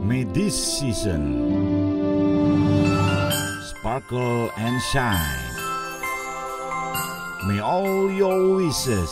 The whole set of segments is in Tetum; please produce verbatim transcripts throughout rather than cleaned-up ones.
May this season sparkle and shine. May all your wishes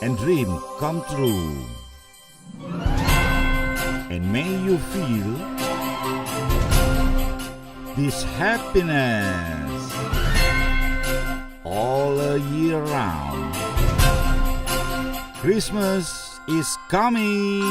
and dream come true. And may you feel this happiness all a year round. Christmas is coming.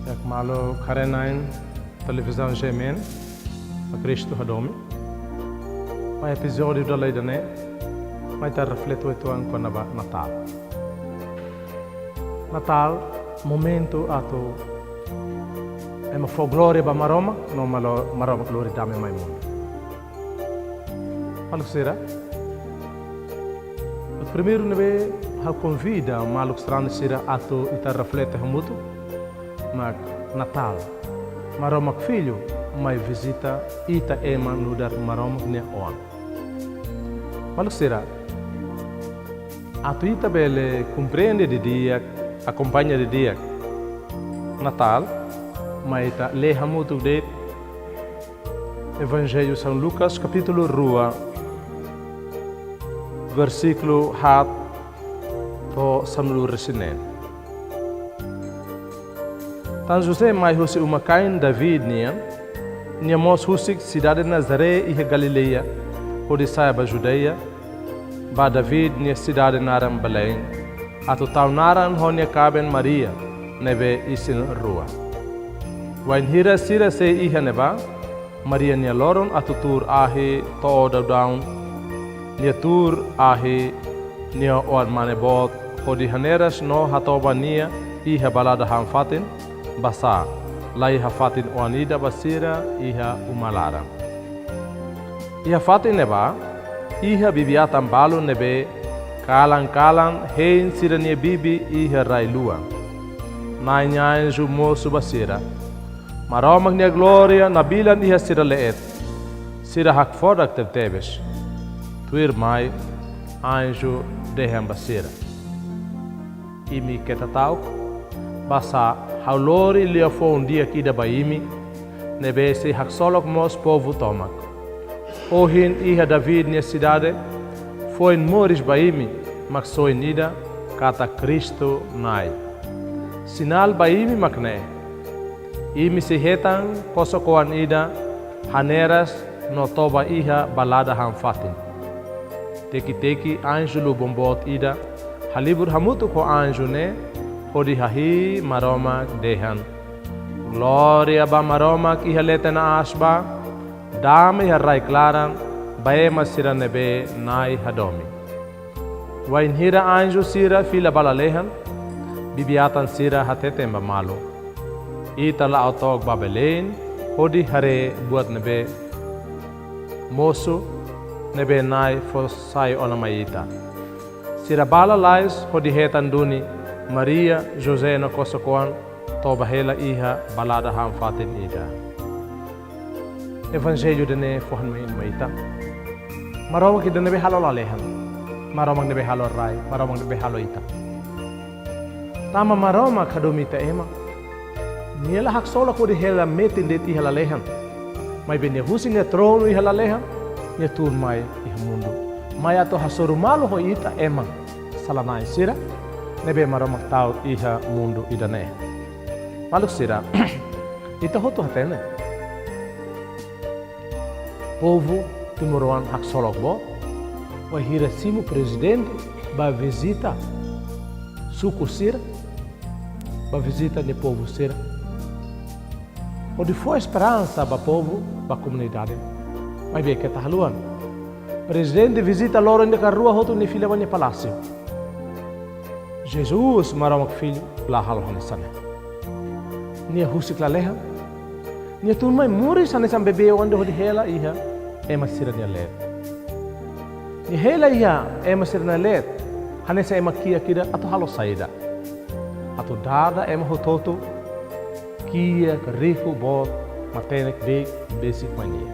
Di'ak, maluk haree-na'in televizaun G M N, ba Kristu hadomi. Ba epizódiu dala ida-ne'e, mai ita reflete uitoan kona-ba Natál. Natál, momentu atu ema fó glória ba Maromak, no Malo-, Maromak lori dame mai mundu. Maluk sira, primeiru ne'ebé ha'u konvida maluk sarani sira atu ita reflete hamutuk, mak Natál, Maromak Filho mai vizita ita ema nu'udar Maromak nia oan. Maluk sira, atu ita bele komprende didi'ak, akompaña didi'ak Natál, mai ita lee hamutuk de'it Evanjellu São Lucas, kapítulu rua, versíkulu haat to'o sanulu-resin-neen. Tan José mai husi uma-kain David nian, nia moos husik sidade Nazaré iha Galileia, hodi sa'e ba Judeia, ba David nia sidade naran Belém, atu tau naran ho nia kaben Maria, ne'ebé isin-rua. Wainhira sira sei iha ne'ebá, Maria nia loron atu tuur ahi to'o daudaun, nia tuur ahi nia oan-mane boot, hodi haneras no hatoba nia iha balada han-fatin, basá la iha fatin oan ida ba sira iha uma laran. Iha fatin ne'ebá, iha bibi-atan balu ne'ebé kalan-kalan hein sira-nia bibi iha rai-luan. Na'i nia anju mosu ba sira. Maromak nia glória nabilan iha sira leet. Sira hakfodak tebetebes. Tuirmai, anju dehan ba sira: Imi keta ta'uk, basá ha'u lori liafuan di'ak ida ba imi, ne'ebé sei haksolok mós povu tomak. Ohin iha David nia sidade, foin moris ba imi, mak soin ida, katak Kristu Na'i. Sinál ba imi mak ne'e: imi sei hetan kosok-oan ida, haneras no toba iha balada han-fatin. Teki-teki anju lubun boot ida halibur hamutuk ho anju ne'e, hodi hahi'i Maromak dehan: Glória ba Maromak iha leten aas ba, dame iha rai klaran, ba ema sira ne'ebé Na'i hadomi. Wainhira anju sira fila ba lalehan, bibi-atan sira hateten ba malu: Ita la'o took ba Belém, hodi haree buat ne'ebé mosu, ne'ebé Na'i fó sai ona mai ita. Sira bá lalais hodi hetan duni Maria, José no kosok-oan, toba hela iha balada han-fatin ida. Evanjellu ida-ne'e fó hanoin mai ita. Maromak ida ne'ebé halo lalehan. Maromak ne'ebé halo rai. Maromak ne'ebé halo ita. Tanba Maromak hadomi ita ema, nia la haksolok hodi hela metin de'it iha lalehan. Maibé nia husi nia tronu iha lalehan, nia tuur mai iha mundu. Mai atu hasoru malu ho ita ema sala-na'in sira ne'ebé Maromak tau iha mundu ida-ne'e. Maluk sira, ita hotu hatene. Povu timoroan haksolok boot, wainhira simu prezidente ba vizita suku sira, ba vizita nia povu sira. Hodi fó esperansa ba povu, ba komunidade. Maibé keta haluha. Prezidente vizita loron ida ka rua hotu nia fila ba nia palásiu. Jesus, Maromak Filho, la halo hanesan ne'e. Nia husik lalehan. Nia tun mai moris hanesan bebé oan ida hodi hela iha ema sira-nia leet. Nia hela iha ema sira-nia leet hanesan ema kiak ida atu halo saida? Atu dada ema hotu-hotu, kiak, riku, boot, matenek, beik, besik mai nia.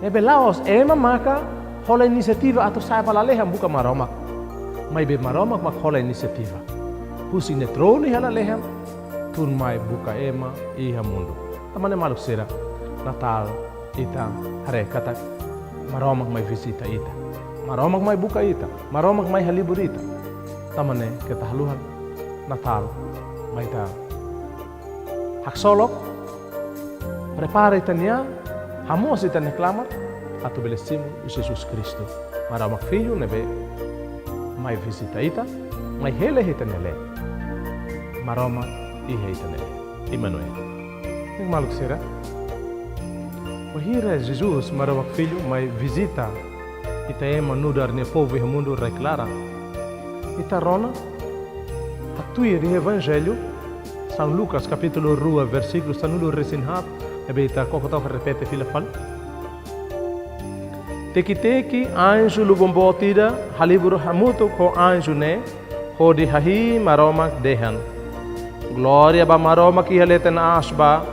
Ne'ebé la'ós ema maka hola inisiativa atu sa'e ba lalehan buka Maromak. Maibé Maromak mak hola inisiativa. Husi nia tronu iha lalehan, tun mai buka ema iha mundu. Tanba ne'e maluk sira, Natál ita haree katak Maromak mai vizita ita. Maromak mai buka ita. Maromak mai halibur ita. Tanba ne'e keta haluha Natál mai ita haksolok, prepara ita-nia an, hamoos ita-nia klamar, atu bele simu Jesus Kristu, Maromak Filho ne'ebé mai vizita ita, mai hela iha ita-nia leet. Maromak iha ita-nia leet. Emanuel. Ne'e maluk sira, wainhira Jesus, Maromak Filho, mai vizita ita ema nu'udar nia povu iha mundu rai-klaran, ita rona haktuir iha Evanjellu São Lucas, kapítulu rua, versíkulu sanulu-resin-haat, ne'ebé ita koko took repete fila fali. Teki-teki anju lubun boot ida halibur hamutuk ho anju ne'e, hodi hahi'i Maromak dehan: Glória ba Maromak iha leten aas ba,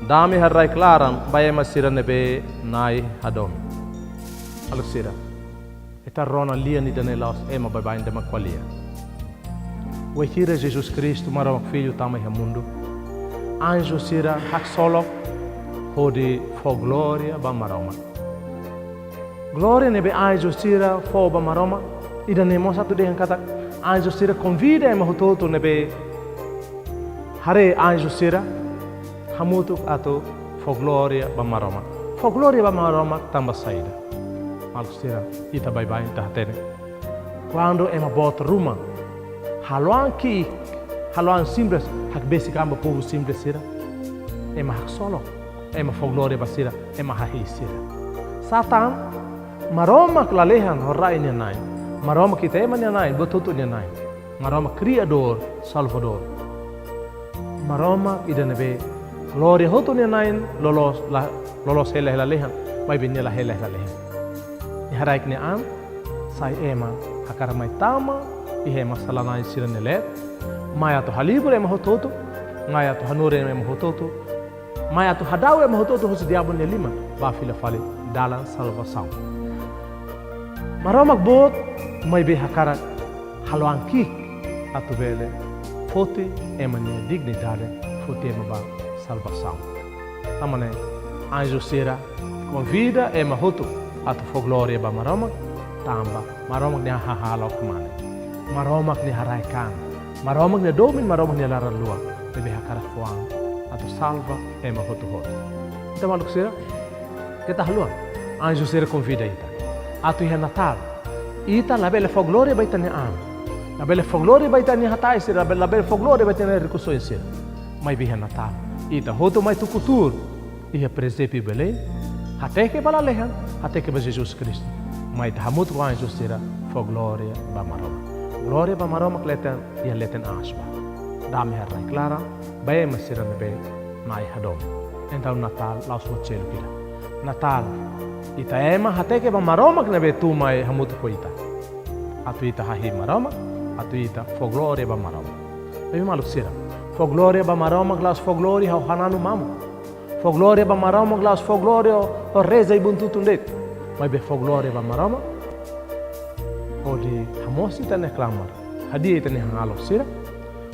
dame iha rai-klaran ba ema sira ne'ebé Na'i hadomi. Maluk sira, ita rona lian ida-ne'e la'ós ema baibain de'it mak ko'alia. Wainhira Jesus Kristu, Maromak Filho, tama iha mundu, anju sira haksolok hodi fó glória ba Maromak. Glória ne'ebé anju sira fó ba Maromak, ida-ne'e mós atu dehan katak anju sira konvida ema hotu-hotu ne'ebé haree anju sira hamutuk atu fó glória ba Maromak. Fó glória ba Maromak tanba saida? Maluk sira, ita baibain ita hatene. Kuandu ema boot ruma halo an ki'ik, halo an simples, hakbesik an ba povu simples sira, ema haksolok, ema fó glória ba sira, ema hahi'i sira. Satán, Maromak lalehan ho rai nia Na'i. Maromak ita ema nia Na'i, buat hotu nia Na'i. Maromak Kriadór, Salvadór. Maromak ida ne'ebé glória hotu nia Na'i, loloos la, loloos hela iha lalehan, maibé nia la hela iha lalehan. Nia haraik nia an, sai ema, hakarak mai tama iha ema sala-na'in sira-nia leet, mai atu halibur ema hotu-hotu, mai atu hanorin ema hotu-hotu, mai atu hadau ema hotu-hotu husi diabu nia liman, ba fila fali dalan salvasaun. Maromak boot, maibé hakarak halo an ki'ik atu bele foti ema nia dignidade, foti ema ba salvasaun. Tanba ne'e, anju sira konvida ema hotu atu fó glória ba Maromak, tanba Maromak nia hahalok mane. Maromak nia haraik an. Maromak nia domin, Maromak nia laran-luan ne'ebé hakarak fó an atu salva ema hotu-hotu. Entaun maluk sira, keta haluha, anju sira konvida ita atu iha Natál ita labele fó glória ba ita-nia an, labele fó glória ba ita-nia hatais sira, labele, labele fó glória ba ita-nia rikusoin sira. Maibé iha Natál ita hotu mai tuku tuur iha prezépiu Belém, hateke ba lalehan, hateke ba Jesus Kristu. Mai ita hamutuk ho anju sira fó glória ba Maromak. Glória ba Maromak leten, iha leten aas ba, dame iha rai-klaran ba ema sira ne'ebé Na'i hadomi. Entaun Natál la'ós buat seluk ida. Natál, ita ema hateke ba Maromak ne'ebé tun mai hamutuk ho ita. Atu ita hahi'i Maromak, atu ita fó glória ba Maromak. Maibé maluk sira, fó glória ba Maromak la'ós fó glória ho hananu mamuk. Fó glória ba Maromak la'ós fó glória ho, ho reza ibun-tutun de'it. Maibé fó glória ba Maromak hodi hamoos ita-nia klamar, hadi'a ita-nia hahalok sira.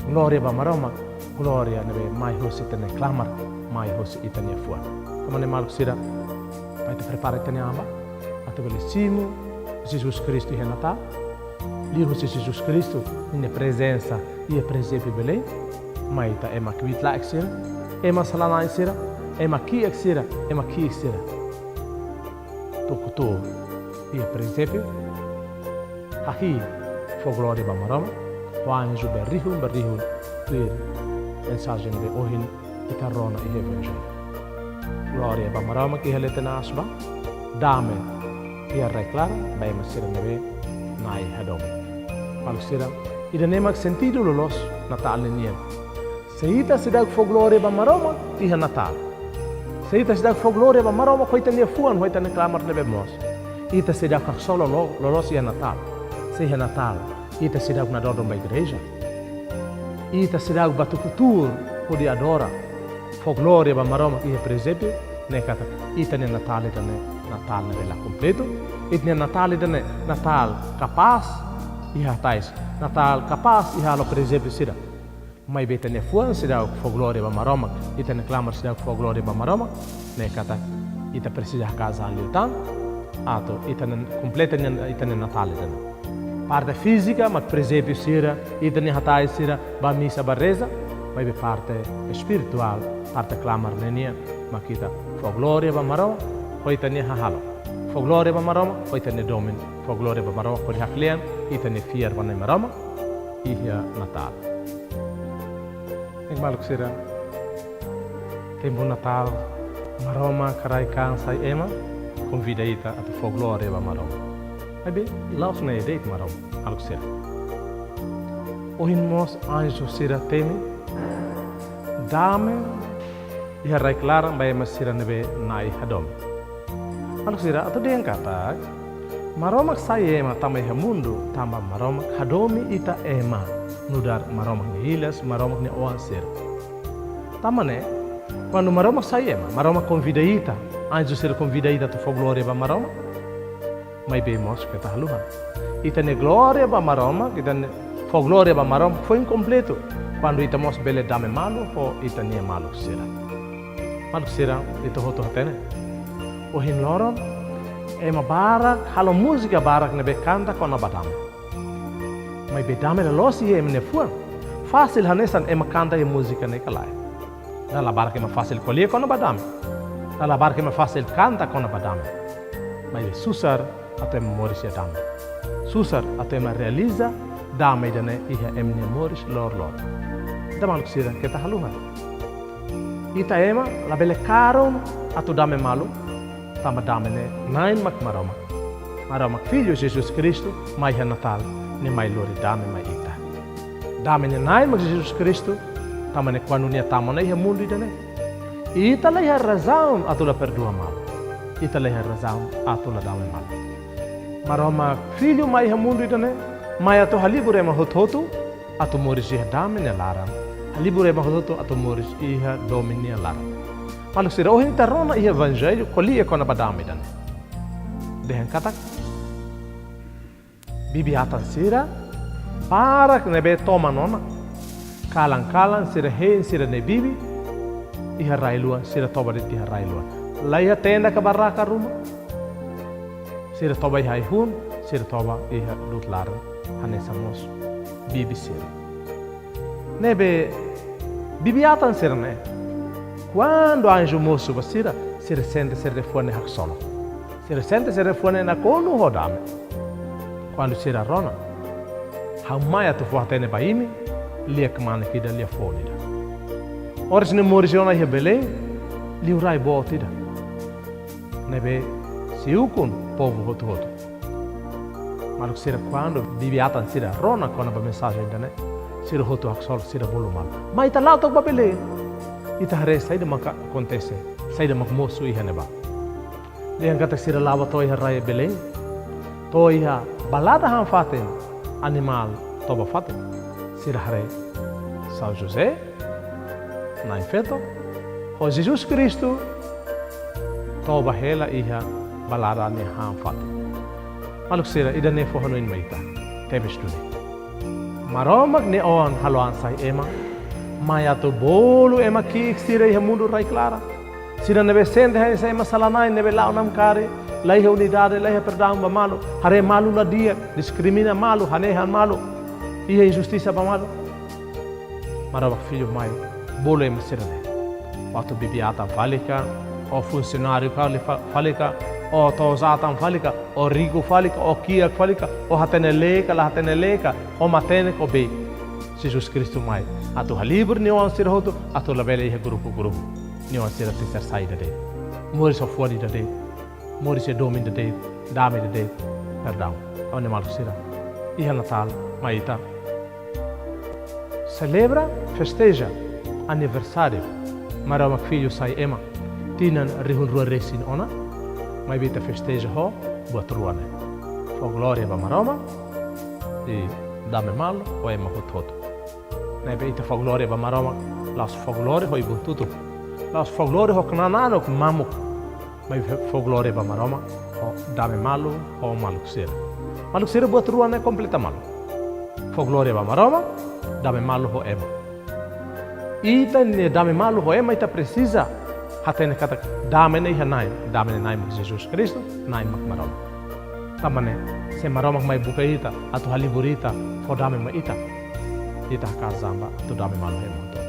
Glória ba Maromak, glória ne'ebé mai hosi ita-nia klamar, mai hosi ita-nia fuan. Tanba ne'e maluk sira, mai ita prepara ita-nia an ba atu bele simu Jesus Kristu iha Natál. Liuhusi Jesus Kristu nia prezensa iha prezépiu Belém, mai ita ema kbiit-laek sira, ema sala-na'in sira, ema kiak sira, ema ki'ik sira. Tuku tuur iha prezépiu, hahi'i, fó glória ba Maromak, ho anju berrihun, berrihun, tuir mensajen ne'ebé ohin ita rona iha Evanjellu. Glória ba Maromak iha leten aas ba, dame iha rai-klaran ba ema sira ne'ebé Na'i hadomi. Maluk sira, ida-ne'e mak sentidu loloos Natál ninian. Se ita seidauk fó glória ba Maromak iha Natál, se ita seidauk fó glória ba Maromak ho ita-nia fuan, ho ita-nia klamar ne'ebé moos, ita seidauk haksolok lo-, loloos iha Natál. Se iha Natál ita seidauk nadodon ba igreja, ita seidauk bá tuku tuur hodi adora, fó glória ba Maromak iha prezépiu, ne'e katak ita-nia Natál ida-ne'e Natál ne'ebé la kompletu. Ita-nia Natál ida-ne'e Natál kapás iha hatais, Natál kapás iha halo prezépiu sira. Maibé ita-nia fuan seidauk fó glória ba Maromak, ita-nia klamar seidauk fó glória ba Maromak, ne'e katak ita presiza haka'as an liután atu ita-nia, kompleta nia, ita-nia Natál ida-ne'e. Parte fízika mak prezépiu sira, ita-nia hatais sira, bá misa, bá reza, maibé parte espirituál, parte klamar ninian mak ita fó glória ba Maromak ho ita-nia hahalok. Fó glória ba Maromak ho ita-nia domin, fó glória ba Maromak hodi haklean ita-nia fiar ba Na'i Maromak iha Natál. Ne'e maluk sira, tempu Natál, Maromak ka rai-kaan sai ema, konvida ita atu fó glória ba Maromak. Maibé la'ós ne'e de'it, maluk sira. Ohin mós anju sira temi dame iha rai-klaran ba ema sira ne'ebé Na'i hadomi. Maluk sira, atu dehan katak Maromak sai ema tama iha mundu, tanba Maromak hadomi ita ema, nu'udar Maromak nia hilas, Maromak nia oan sira. Tanba ne'e, kuandu Maromak sai ema, Maromak konvida ita, anju sira konvida ita atu fó glória ba Maromak. Maibé mós keta haluha, ita-nia glória ba Maromak, ita-nia fó glória ba Maromak foin kompletu kuandu ita mós bele dame malu ho ita-nia maluk sira. Maluk sira, ita hotu hatene, ohin loron ema barak halo múzika barak ne'ebé kanta kona-ba dame. Maibé dame la loos iha ema nia fuan. Fasil hanesan ema kanta iha múzika ne'e ka lae. Dala barak ema fasil ko'alia kona-ba dame. Dala barak ema fasil kanta kona-ba dame. Maibé susar atu ema moris iha dame. Susar atu ema realiza dame ida-ne'e iha ema nia moris loroloron. Entaun maluk sira, keta haluha, ita ema labele karun atu dame malu, tanba dame ne'e Nain mak Maromak. Maromak Filho Jesus Kristu mai iha Natál, nia mai lori dame mai ita. Dame nia Nain mak Jesus Kristu, tanba ne'e kuandu nia tama ona iha mundu ida-ne'e, ita la iha razaun atu la perdua malu. Ita la iha razaun atu la dame malu. Maromak Filho mai iha mundu ida-ne'e, mai atu halibur ema hotu-hotu atu moris iha dame nia laran. Halibur ema hotu-hotu atu moris iha domin nia laran. Maluk sira, ohin ita rona iha Evanjellu ko'alia kona-ba dame ida-ne'e. Dehan katak bibi-atan sira barak ne'ebé toman ona. Kalan-kalan sira hein sira-nia bibi iha rai-luan, sira toba de'it iha rai-luan. La iha tenda ka barraka ruma. Sira toba iha ai-hun, sira toba iha du'ut laran, hanesan mós bibi sira. Ne'ebé bibi-atan sira-ne'e, kuandu anju mosu ba sira, sira sente sira-nia fuan ne'e haksolok. Sira sente sira-nia fuan ne'e nakonu ho dame. Kuandu sira rona, ha'u mai atu fó-hatene ba imi lia kmanek ida, lia foun ida. Oras ne'e moris ona iha Belém liurai boot ida, ne'ebé sei ukun povu hotu-hotu. Maluk sira, kuandu bibi-atan sira rona kona-ba mensajen ida-ne'e, sira hotu haksolok, sira bolu malu. Mai ita la'o took ba Belém, ita haree saida maka akontese, saida maka mosu iha ne'ebá. Dehan katak sira la'o ba to'o iha rai Belém, to'o iha balada han-fatin, animál toba fatin. Sira haree São José, Na'i-Feto, ho Jesus Kristu toba hela iha balada nia han-fatin. Maluk sira, ida-ne'e fó hanoin mai ita tebes duni. Maromak nia Oan halo an sai ema, mai atu bolu ema ki'ik sira iha mundu rai-klaran. Sira ne'ebé sente hanesan ema sala-na'in ne'ebé la'o namkari, la iha unidade, la iha perdaun ba malu, haree malu la di'ak, diskrimina malu, hanehan malu, iha injustisa ba malu. Maromak Filho mai bolu ema sira-ne'e. Atu bibi-atan fali ka, ou funsionáriu fali, fa-, fali ka, ou to'os-atan fali ka, ou riku fali ka, ou kiak fali ka, ou hatene lee ka, la hatene lee ka, ou matenek ou beik. Jesus Kristu mai atu halibur nia oan sira hotu, atu labele iha grupu-grupu. Nia oan sira tenke ser sai ida de'it. Moris ho fuan ida de'it. Moris iha domin ida de'it. dame ida de'it, perdaun. Tanba ne'e maluk sira, iha Natál mai ita selebra, festeja aniversáriu Maromak Fillu sai ema tinan rihun rua resin ona, maibé ita festeja ho buat rua ne'e: fó glória ba Maromak i dame malu ho ema hotu-hotu. Ne'ebé ita fó glória ba Maromak, la'ós fó glória ho ibun tutur, la'ós fó glória ho knananuk mamuk, maibé fó glória ba Maromak ho dame malu ho maluk sira. Maluk sira, buat rua ne'e kompleta malu. Fó glória ba Maromak, dame malu ho ema. Ita-nia dame malu ho ema, ita presiza hatene katak dame ne'e iha Na'i, dame ne'e Na'i mak Jesus Kristu, Na'i mak Maromak. Tanba ne'e, se Maromak mai buka ita, atu halibur ita, fó dame mai ita, ita hakaas an ba atu dame malu ho ema hotu.